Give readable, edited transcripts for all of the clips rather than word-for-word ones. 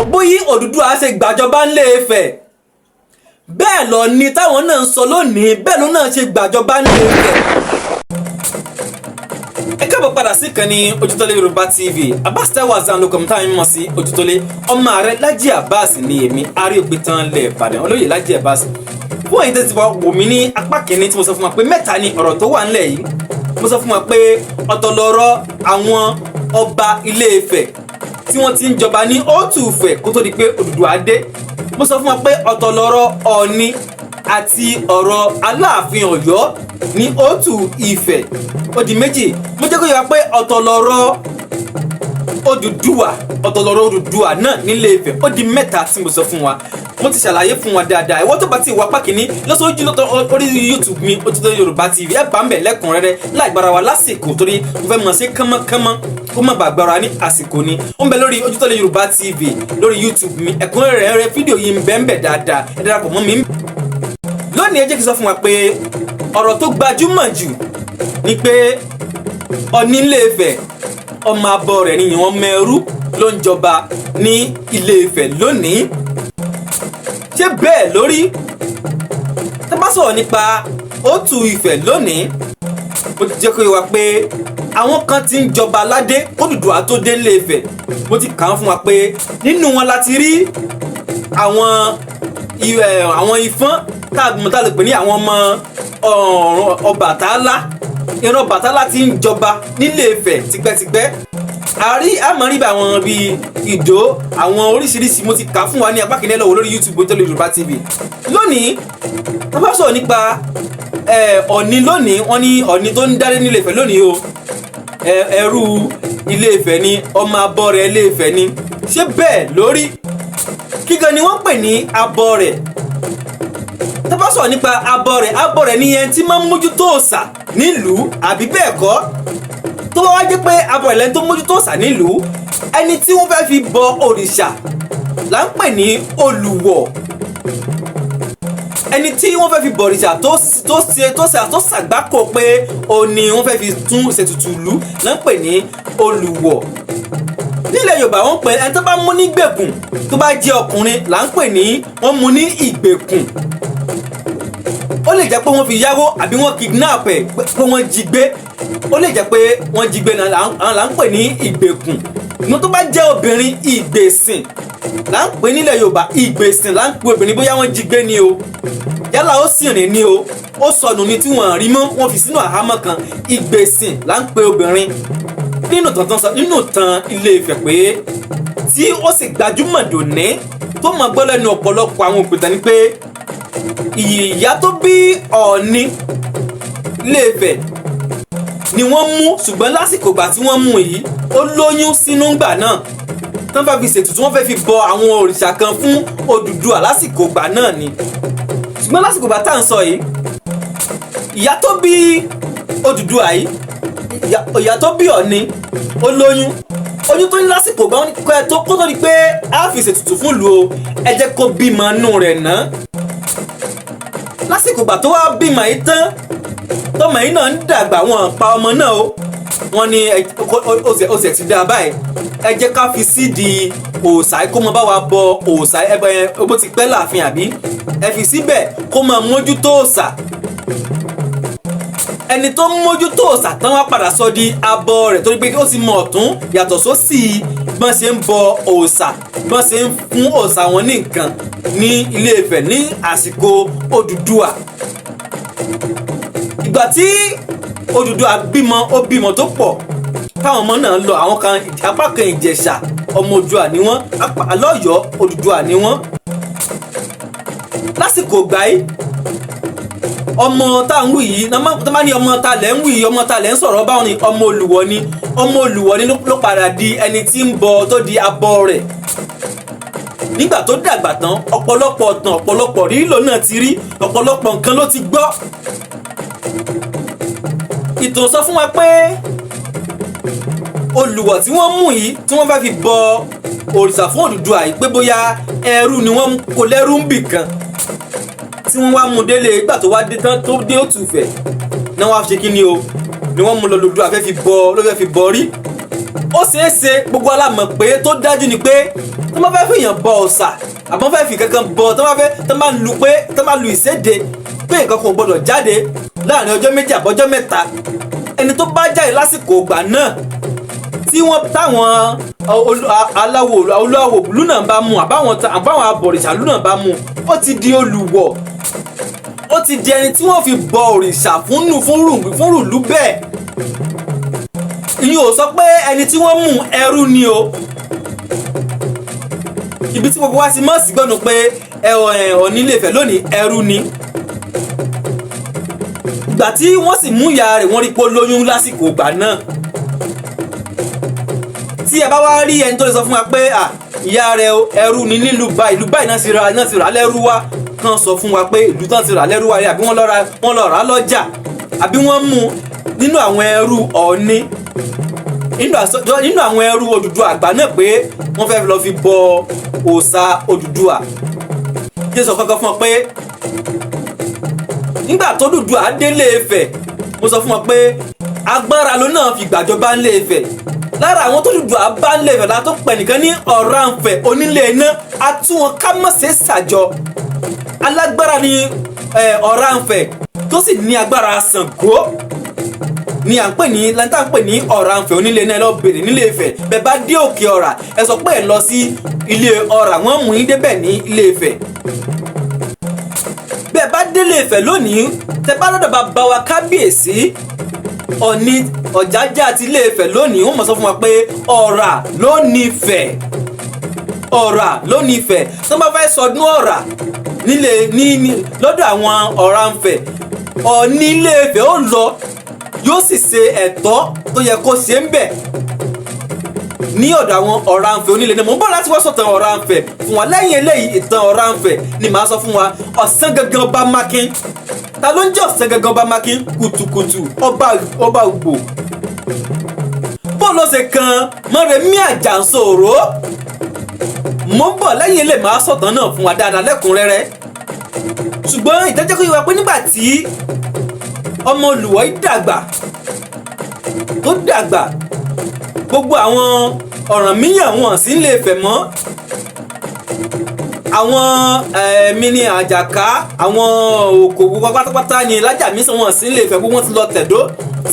Bóyí Odùduwà ṣe gbàjọba ńlẹ̀ Ifẹ̀, bẹ́ẹ̀ lọ ni táwọn náà ń sọ lónìí, bẹ́ẹ̀ ló náà ṣe gbàjọba ńlẹ̀ Ifẹ̀. Ẹ káàbọ̀ padà sí ìkànnì Ojútólé Yorùbá TV. Abbas Taiwo Hassan ló kọ́ táwọn mímọ̀ sí Ojútólé. Ọmọ ààrẹ Lájí Abbas ní èmi aríòpin lẹ̀ Ìbàdàn, olóyè Lájí Abbas. Fún èyí tẹ́tí wò mí ní apá kìíní tí mo sọ fún wa pé mẹ́ta ni ọ̀rọ̀ tó wà ńlẹ̀ yìí, mo sọ fún wa pé ọ̀tọ̀ lọ̀rọ̀ àwọn ọba Ilé Ifẹ̀ tí wọ́n ti ń jọba ní Òtù Ifẹ̀ kó tó di pé Odùduwà dé. Mo sọ fún wa pé ọ̀tọ̀ lọ̀rọ̀ Ọọ̀ni àti ọ̀rọ̀ Aláàfin Ọ̀yọ́ ní Òtù Ifẹ̀, ó di méjì. Mo jẹ́ kó yé wa pé ọ̀tọ̀ lọ̀rọ̀ Odùduwà, ọ̀tọ̀ lọ̀rọ̀ Odùduwà náà nílé Ifẹ̀, ó di mẹ́ta tí mo sọ fún wa. Mo ti ṣàlàyé fún wa dáadáa. Ìwọ tó bá ti wà pákínní lọ́sọ̀ọ́jú lọ́tọ̀ orí YouTube mi, Ojútólé Yorùbá TV, ẹ bá ń bẹ̀ lẹ́kùnrẹ́rẹ́ láì gbára wa lásìkò, torí mo fẹ́ mọ̀ sí kánmọ́kánmọ́ kó má bàa gbára ní àsìkò ni. Ó ń bẹ lórí Ojútólé Yorùbá TV lórí YouTube mi. Ẹ̀kúnrẹ́rẹ́ fídíò yìí ń bẹ ń bẹ dáadáa. Ẹ darapọ̀ mọ́ mi lónìí. Ẹ jẹ́ kí n sọ fún wa pé ọ̀rọ̀ tó gbajúmọ̀ jù ni pé Ọọ̀ni Ilé Ifẹ̀, ọmọ abọ́ rẹ̀ ni ìwọ̀n mẹ́rú ló ń jọba ní Ilé Ifẹ̀ lónìí. Ṣé bẹ́ẹ̀ lórí? Tá bá sọ̀rọ̀ nípa Òtù Ifẹ̀ lónìí, mo ti jẹ́ kó yé wa pé àwọn kan ti ń jọba aládé k'Odùduwà tó dé Ilé Ifẹ̀. Mo ti kà á fún wa pé nínú wọn láti rí àwọn Ifọ̀n tá a mọ̀, tá a lè pè ní àwọn ọmọ Ọbàtálá. Ìran Ọbàtálá ti ń jọba nílé Ifẹ̀ tipẹ́tipẹ́. Àrí àmọ́ rí bí àwọn bíi Ìdó, àwọn oríṣiríṣi. Mo ti kà á fún wa ní apá kìíní lọ́wọ́ lórí YouTube Ojútólé Yorùbá TV. Lónìí, tá bá sọ̀rọ̀ nípa Ọọ̀ni lónìí, wọ́n ní Ọọ̀ni tó ń dádé nílé Ifẹ̀ lónìí o, ẹrú Ilé Ifẹ̀ ni, ọmọ abọ́rẹ̀ Ilé Ifẹ̀ ni. Ṣé bẹ́ẹ̀ lórí? Kí gan ni wọ́n pè ní abọ́rẹ̀? Tá bá sọ̀rọ̀ nípa abọ́rẹ̀, abọ́rẹ̀ ni ẹni tí máa ń mójútó òòṣà nílùú, àbí bẹ́ẹ̀ kọ́? Tó bá wá jẹ́ pé abọ́rẹ̀ lẹ́ni tó mójútó òòṣà nílùú, ẹni tí wọ́n fẹ́ fi bọ òrìṣà là ń pè ní olùwọ̀. Ẹni tí wọ́n fẹ́ fi bọ̀rìṣà tó ṣe tó ṣe tó ṣàgbákò pé òun ni wọ́n fẹ́ fi tún ṣètùtù ìlú là ń pè ní olùwọ̀. Nílẹ̀ Yorùbá, wọ́n pè ẹni tó bá mú ní gbèkùn, tó bá jẹ́ ọkùnrin, là ń pè ní wọ́n mú ní ìgbèkùn. Ó lè jẹ́ pé wọ́n fi yáwó àbí wọ́n kidnap ẹ̀, pé wọ́n jí gbé. Ó lè jẹ́ pé wọ́n jí gbé náà là ń pè ní ìgbèkùn. Ìmọ̀ tó bá jẹ́ obìnrin, ìgbèsìn là ń pè nílẹ̀ Yorùbá. Ìgbèsìn là ń pè obìnrin, bóyá wọ́n jí gbé ni o, yálà ó sì rìn ni o, ó sọnù ni tí wọ́n rí mọ́, wọ́n fi sínú àhámọ́ kan, ìgbèsìn là ń pè obìnrin. Nínú tàn tán sọ nínú tàn Ilé Ifẹ̀ pé tí ó sì gbajúmọ̀ dòní, tó mọ̀ gbọ́ lẹ́nu ọ̀pọ̀lọpọ̀ àwọn òpìtàn, ni pé ìyá tó bí Ọọ̀ni Ilé Ifẹ̀ ni wọ́n mú. Ṣùgbọ́n lásìkò ìgbà tí wọ́n mú yìí, ó lóyún sínú gbà náà tán fẹ́ fi ṣètùtù, wọ́n fẹ́ fi bọ àwọn òrìṣà kan fún Odùduwà lásìkò ìgbà náà ni. Ṣùgbọ́n lásìkò ìgbà tá à ń sọ yìí, ìyá tó bí Odùduwà yìí, ìyá tó bí Ọọ̀ni, ó lóyún. Oyún tó ní lásìkò ìgbà wọn kọ́ ẹ tó kó tó di pé a fi ṣètùtù fún ìlú o, ẹ jẹ́ kó bímọ nù rẹ̀ ná. Lásìkò ìgbà tó wá bímọ yìí tán, tọmọ yìí náà ń dàgbà, wọn pa ọmọ náà o. Wọ́n ní ó sì ti dá báyìí, ẹ jẹ́ ká fi sídìí òòṣà kó mọ bá wa bọ òòṣà ẹbẹ yẹn. Bó ti pẹ́ láàfin, àbí ẹ fi síbẹ̀ kó máa mójútó òòṣà. Ẹni tó ń mójútó òòṣà tán wá padà sọ di abọ rẹ̀, torí pé ó ti mọ ọ̀tún yàtọ̀ sósì, bọ́n ṣe ń bọ òòṣà, bọ́n ṣe ń fún òòṣà wọn ní nǹkan ní Ilé Ifẹ̀ ní àsìkò Odùduwà. Ìgbà tí Odùduwà bímọ, ó bímọ tó pọ̀, táwọn ọmọ náà lọ. Àwọn kan, apá kan Ìjẹ̀ṣà, ọmọ Oòduà ni wọ́n, lọ́yọ̀ọ́, Odùduwà ni wọ́n. Lásìkò ìgbà yìí, ọmọ tá à ń wí yìí, tó bá ní ọmọ ta lẹ̀ ń wí yìí, ọmọ ta lẹ̀ ń sọ̀rọ̀ báwọn ni, ọmọ Olùwọ̀ ni. Ọmọ Olùwọ̀ ni ló padà di ẹni tí ń bọ, tó di abọ rẹ̀ nígbà tó dàgbà tán. Ọ̀pọ̀lọpọ̀ ọ̀tàn, ọ̀pọ̀lọpọ̀ rírì náà ti rí, ọ̀pọ̀lọpọ̀ nǹkan ló ti gbọ́. Ìtàn sọ fún wa pé Olùwọ̀ tí wọ́n mú yìí, tí wọ́n fẹ́ fi bọ òrìṣà fún Odùduwà yìí, pé bóyá ẹrú ni wọ́n kó lẹ́rú ń bì kan tí wọ́n wá mú délé. Ìgbà tó wá dé tán, tó dé Òtùfẹ̀ náà, wá ṣe kí ni o, ni wọ́n mú lọ lòdùà fẹ́ fi bọ, ló fẹ́ fi bọ rí. Ó ṣeé ṣe, gbogbo alámọ̀ pé tó dájú ni pé tó bá fẹ́ fìyàn bọ òòṣà, àbọ̀n fẹ́ fi kankan bọ, tó bá fẹ́ tó bá lu pé tó bá lu ìséde pé nǹkan kan ò gbọdọ̀ jáde láàrin ọjọ́ 2 àbọ̀jọ́ 3, ẹni tó bá jáde lásìkò ìgbà náà tí wọ́n táwọn aláwo olúwo ìlú náà bá mú, àbáwọn abọ̀rìṣà ìlú náà bá mú, ó ti di olùwọ̀, ó ti di ẹni tí wọ́n fi bọ òrìṣà fúnrùlú bẹ́ẹ̀. Ìyẹn ò sọ pé ẹni tí wọ́n mú ẹrú ni o. Ibi tí gbogbo wa ti mọ̀ sí gbọ́nu pé Ọọ̀ni Ilé-Ifẹ̀ lónìí ẹrú ni. Ìgbà tí wọ́n sì mú ìyá rẹ̀, wọ́n rí pé ó lóyún lásìkò ìgbà náà. Tí ẹ bá wá rí ẹni tó lè sọ fún wa pé ìyá rẹ̀ ẹrú ni nílùú báyìí, ìlú báyìí náà ti rà lẹ́rú wá, kàn sọ fún wa pé ìlú tán ti rà lẹ́rú wá rí, àbí wọ́n lọ rà lọ́jà, àbí wọ́n mú nínú àwọn ẹrú Ọọ̀ni, nínú àwọn ẹrú Odùduwà àgbà náà, pé wọ́n fẹ́ lọ fi bọ òòṣà Odùduwà. Jésù kankan fún ọ pé nígbà tó Odùduwà délé Ifẹ̀, mo sọ fún ọ pé agbára ló náà fi gbàjọba ńlé Ifẹ̀. Lára àwọn tó Odùduwà bá ńlé Ifẹ̀ la tó pẹ̀ nìkan ní Ọ̀rànfẹ̀ onílé iná atúwọn kámọ̀sẹ̀ ṣàjọ. Alágbára ni Ọ̀rànfẹ̀, tó sì ní agbára Ṣàngó ni à ń pè ní lẹ́ńtà ń pè ní Ọ̀rànfẹ̀ onílé iná. Ẹ lọ bèrè nílé Ifẹ̀, bẹ́ẹ̀ bá dé Òkè Ọ̀rà, ẹ sọ pé ẹ lọ sí ilé Ọ̀rà, wọ́n mú yín débẹ̀ ní Ilé Ifẹ̀. Bẹ́ẹ̀ bá délé Ifẹ̀ lónìí, tẹ bá lọ́dọ̀ bàbá wa kábíyèsí Ọ̀ní Ọ̀jájá àti Ilé Ifẹ̀ lónìí, wọ́n mọ̀ sọ fún wa pé Ọ̀rà ló ní Ifẹ̀, Ọ̀rà ló ní Ifẹ̀. Tí wọ́n bá fẹ́ sọdún Ọ̀rà nílé ní lọ́dọ̀ àwọn Ọ̀rànfẹ̀, Ọ̀ní Ilé Ifẹ̀ ó lọ, yóò sì ṣe ẹ̀tọ́ tó yẹ kó ṣe ń bẹ̀ ní ọ̀dọ̀ àwọn Ọ̀rànfẹ̀ onílé náà. Mò ń bọ̀ láti wá sọ̀tàn Ọ̀rànfẹ̀ fún wa lẹ́yìn eléyìí. Ìtàn Ọ̀rànfẹ̀ ni màá sọ fún wa. Ọ̀sán gangan ọba Mákín, ta ló ń jẹ́ ọ̀sán gangan ọba Mákín? Kùtùkùtù ọba Ògbò, bó ló ṣe kan Mọ́remí Àjànsorò? Mò ń bọ̀ lẹ́yìn eléyìí, màá sọ̀tàn náà fún wa dáadáa lẹ́kùnrẹ́rẹ́. Ṣùgbọ́n ìdájọ́ kò yẹ wá pé nígbà tí ọmọ Olùwọ́ yìí dàgbà, tó dàgbà, gbogbo àwọn Ọ̀rànmíyàn wọn sí ń lè fẹ̀ mọ́. Àwọn ẹ̀mí ní Àjàká, àwọn òkò, gbogbo pátápátá ni Lájàmísàn, wọn sí ń lè fẹ̀, gbogbo wọn ti lọ tẹ̀dó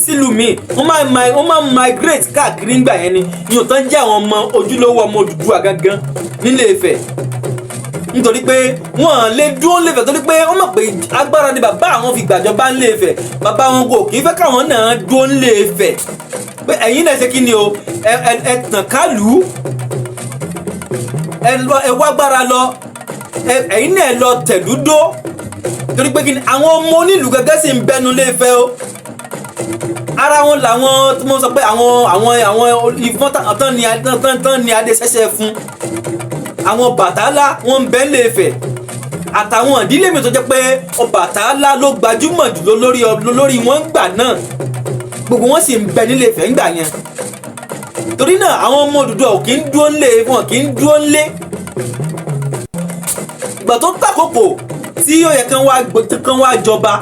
sílùú míì. Wọ́n máa ń migrate káàkiri ńgbà yẹn ni. Ìyóò tán jẹ́ àwọn ọmọ ojúlówó ọmọ Odùduwà gangan nílé Ifẹ̀, nítorí pé wọ́n lè dúró lè fẹ̀, torí pé wọ́n mọ̀ pé agbára ni bàbá àwọn fi gbàjọba ńlé Ifẹ̀. Bàbá wọn kò kì í fẹ́ káwọn náà dúró ńlé Ifẹ̀, pé ẹ̀yin náà ṣe kí ni o, ẹ tàn kálù, ẹ lọ, ẹ wá gbára lọ, ẹ̀yin náà lọ tẹ̀dúdó, torí pé kí ni, àwọn ọmọ onílùú gẹ́gẹ́ sì ń bẹnu lé Ifẹ̀ o. Ara wọn làwọn tí mo sọ pé àwọn ìfọ́n tán ni adé ṣẹ̀ṣẹ̀ fún àwọn Bàtálá, wọn ń bẹ lé Ifẹ̀, àtàwọn ìdílé mi tó jẹ́ pé Ọbàtálá ló gbajúmọ̀ jù lórí wọn gbà náà, gbogbo wọn sì ń bẹ nílé Ifẹ̀ ńgbà yẹn. Torí náà, àwọn ọmọ Odùduwà ò kì í dúró ńlé, wọn kì í dúró ńlé. Ìgbà tó tàkókò tí ó yẹ kán wá jọba,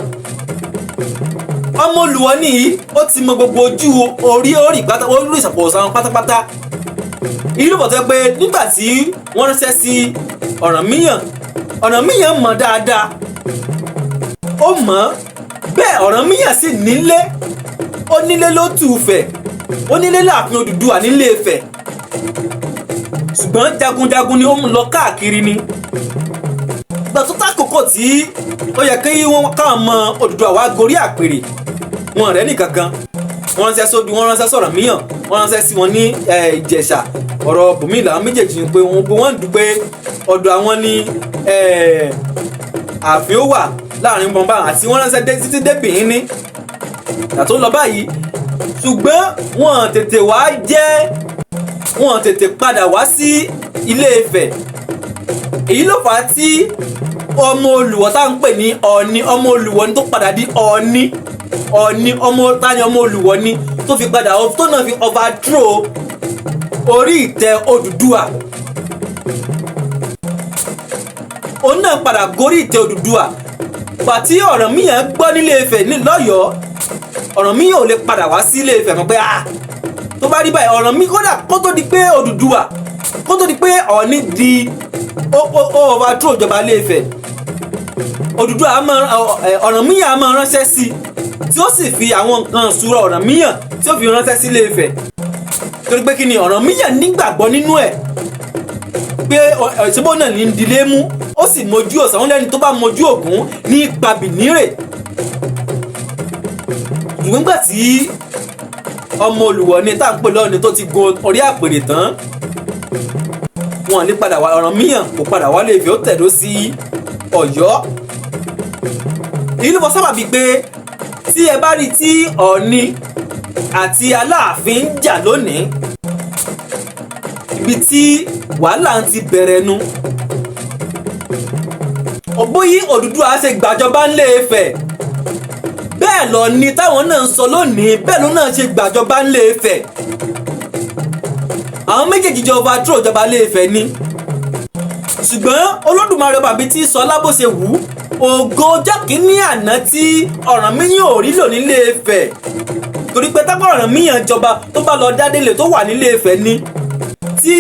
ọmọ Olùwọ́ nìyí, ó ti mọ gbogbo ojú orí orí pátá orí ìsàpọ̀ wọn pátápátá. Ìlú bọ̀ tó yẹ pé nígbà tí wọ́n ránṣẹ́ sí Ọ̀rànmíyàn, Ọ̀rànmíyàn mọ̀ dáadáa, ó mọ̀ bẹ́ẹ̀. Ọ̀rànmíyàn sì nílé, ó nílé ló tù Ifẹ̀, ó nílé láàfin Odùduwà nílé Ifẹ̀, ṣùgbọ́n jagunjagun ni, ó ń lọ káàkiri ni. Ìgbà tó tákòókò tí ó yẹ kí wọ́n káwọn mọ Odùduwà wá gorí àpèrè, wọn rẹ̀ nìkankan. Wọ́n ránṣẹ́ sódù, wọ́n ránṣẹ́ sọ̀rọ̀ míyàn, wọ́n ránṣẹ́ sí wọn ní Ìjẹ̀ṣà. Ọ̀rọ̀ bùnmí làwọn méjèèjì ni pé wọ́n ń dúpẹ́ ọ̀dọ̀ àwọn ní ààfin ó wà láàrin bọ̀nbá, àti wọ́n ránṣẹ́ dé títí dé Bìíní ìgbà tó lọ báyìí, ṣùgbọ́n wọ́n tètè wá jẹ́, wọ́n tètè padà wá sí Ilé Ifẹ̀. Èyí ló fà á tí ọmọ Olùwọ́ tá à ń pè ní Ọ̀ọ̀ni, ọmọ Olùwọ́ ni tó padà di Ọ̀ọ̀ni. Ọ̀ọ̀ni ọmọ tani? Ọmọ Olùwọ́ ni tó fi padà, tó náà fi overthrow orí ìtẹ́ Odùduwà. Òun náà padà gorí ìtẹ́ Odùduwà. Pàtí Ọ̀rànmíyàn gbọ́ nílé Ifẹ̀ ní lọ́yọ̀ọ́, Ọ̀rànmíyàn ò lè padà wá sí Ilé Ifẹ̀ mọ́ pé ah. Tó bá rí báyìí, Ọ̀rànmí kódà kó tó di pé Odùduwà, kó tó di pé Ọọ̀ni di ó overthrow ìjọba Ilé-Ifẹ̀, Odùduwà á máa, Ọ̀rànmíyàn á máa ránṣẹ́ sí i, tí ó sì fi àwọn nǹkan ìṣúra Ọ̀rànmíyàn tí ó fi ránṣẹ́ sí Ilé-Ifẹ̀, torí pé kí ni, Ọ̀rànmíyàn nígbàgbọ́ nínú ẹ̀ pé ṣébó náà ní ìdílé mú, ó sì mojú ọ̀sán. Wọn lẹ́ni tó bá mojú Ògún ní pabìnírè. Ṣùgbọ́n nígbà tí ọmọ Olùwọ̀ ni tá à ń pè lọ́ọ̀ni tó ti gun orí àpèrè tán, wọn ní padà wá. Ọ̀rànmíyàn kò padà wá lè fi, ó tẹ̀dó sí Ọ̀yọ́. Èyí ló fọ sábàbí pé tí ẹ bá rí tí Ọ̀ọ̀ni àti Aláàfin ń jà lónìí, ibi tí wàhálà ń ti bẹ̀rẹ̀ nu. Òbóyí Odùduwà ṣe gbàjọba ńlẹ̀ Ifẹ̀, bẹ́ẹ̀ lọ ni táwọn náà ń sọ lónìí, bẹ́ẹ̀ ló náà ṣe gbàjọba ńlẹ̀ Ifẹ̀. Àwọn méjèèjì jọ overthrow ìjọba Ilé Ifẹ̀ ni. Ṣùgbọ́n Olódùmarè ọba bíi tí sọ lábòṣe wù ú, ògo ọjọ́ kìíní àná tí Ọ̀rànmíyàn ò rí lò nílé Ifẹ̀, torí pé tápá Ọ̀rànmíyàn jọba tó bá lọ dádélé tó wà nílé Ifẹ̀ ni, tí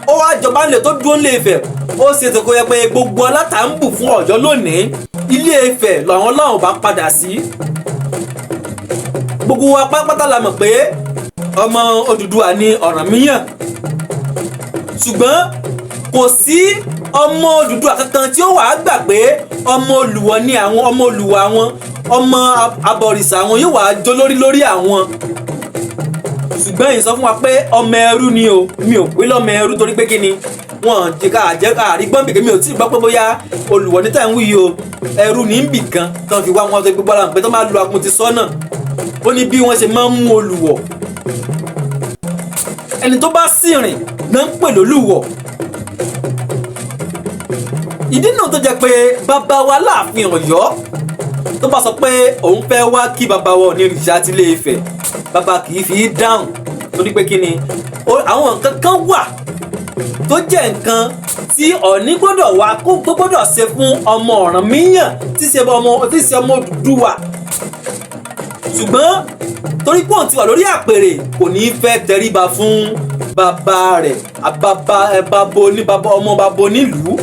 ó wá jọba nílé tó dúró nílé Ifẹ̀, ó ṣe tó kó yẹ pé gbogbo ọlá tá ń bù fún Ọ̀yọ́ lónìí, Ilé Ifẹ̀ làwọn Ọlọ́run bá padà sí. Gbogbo wa pátápátá la mọ̀ pé ọmọ Odùduwà ni Ọ̀rànmíyàn, ṣùgbọ́n kò sí ọmọ Odùduwà kankan tí ó wàá gbà pé ọmọ Olùwọ̀ ni àwọn, ọmọ Olùwọ̀ àwọn, ọmọ abọ̀rìṣà àwọn yóò wàá jó lórí lórí àwọn. Ṣùgbọ́n èyí sọ fún wa pé ọmọ ẹrú ni o. Mi ò pé lọ́mọ ẹrú, torí pé kí ni, wọn jẹ ká àjẹ àrígbọ́n bìkẹ́. Mi ò tí ì gbọ́ pé bóyá Olùwọ̀ ní tẹ̀ ń wí yìí o, ẹrú ní bì kan tán fi wá wọn tó gbogbo ara pé tó máa lu akun ti sọ́nà. Ó ní bí wọ́n ṣe máa ń mú Olùwọ̀, ẹni tó bá sì rìn náà ń pè lólùwọ̀. Ìdí náà tó jẹ́ pé bàbá wa láàfin Ọ̀yọ́ tó bá sọ pé òun fẹ́ wá kí bàbá wa Onírìṣà ti Ilé Ifẹ̀, bàbá kì í fi í dáhùn, torí pé kí ni, àwọn nǹkan kan wà tó jẹ́ nǹkan tí Ọ̀ọ̀ni gbọ́dọ̀ wá kó tó gbọ́dọ̀ ṣe fún ọmọ Ọ̀rànmíyàn tí ṣe ọmọ Odùduwà. Ṣùgbọ́n torí pé òun ti wà lórí àpèrè, kò ní í fẹ́ tẹríba fún bàbá rẹ̀, bàbá bàbá oní bàbá, ọmọ bàbá onílùú,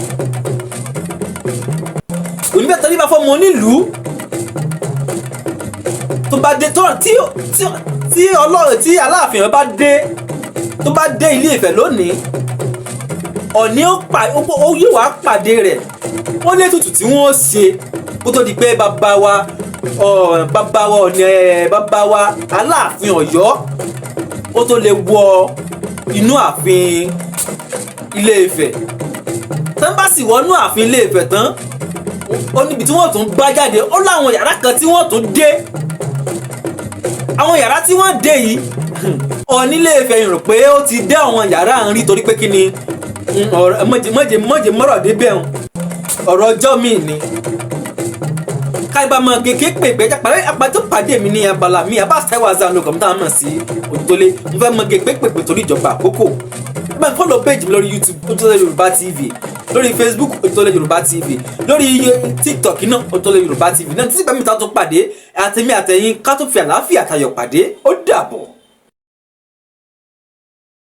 kò ní fẹ́ tẹríba fún ọmọ onílùú. Tó bá dé tó tí tí tí Ọlọ́run tí Aláàfin rẹ̀ bá dé, tó bá dé Ilé Ifẹ̀ lónìí, Ọ̀ọ̀ni ó pa ó yóò wá pàdé rẹ̀, ó lé tutù tí wọ́n ṣe kó tó di pé bàbá wa Ọ̀ọ̀ni ẹ̀, bàbá wa Aláàfin Ọ̀yọ́ ó tó lè wọ inú ààfin Ilé Ifẹ̀. Tán bá sì wọnú ààfin Ilé Ifẹ̀ tán, ó níbi tí wọ́n tún bá jáde, ó láwọn yàrá kan tí wọ́n tún dé. Àwọn yàrá tí wọ́n dé yìí, Ọọ̀ni Ilé Ifẹ̀ yìí rò pé ó ti dé àwọn yàrá ń rí, torí pé kí ni, ọ̀rọ̀ mọ̀jẹ̀ mọ̀jẹ̀ mọ̀jẹ̀ mọ́rọ̀ débẹ̀ ń ọ̀rọ̀ ọjọ́ míì ni káyìbá mọ kékeré pè pé pàdé àpàtó pàdé mi ní abala mi. Abbas Taiwo Hassan ló kọ̀m̀pútà mọ̀ sí Òjútólé. Mo fẹ́ mọ kékeré pè pé torí ìjọba àkókò. Ẹ máa follow page mi lórí YouTube, Ojútólé Yorùbá TV, lórí Facebook, Ojútólé Yorùbá TV, lórí TikTok náà, Ojútólé Yorùbá TV náà. Títí gbàmí ta tó pàdé, àtẹ̀mí àtẹ̀yìn, ká tó fi àlàáfíà tayọ̀ pàdé. Ó dàbọ̀.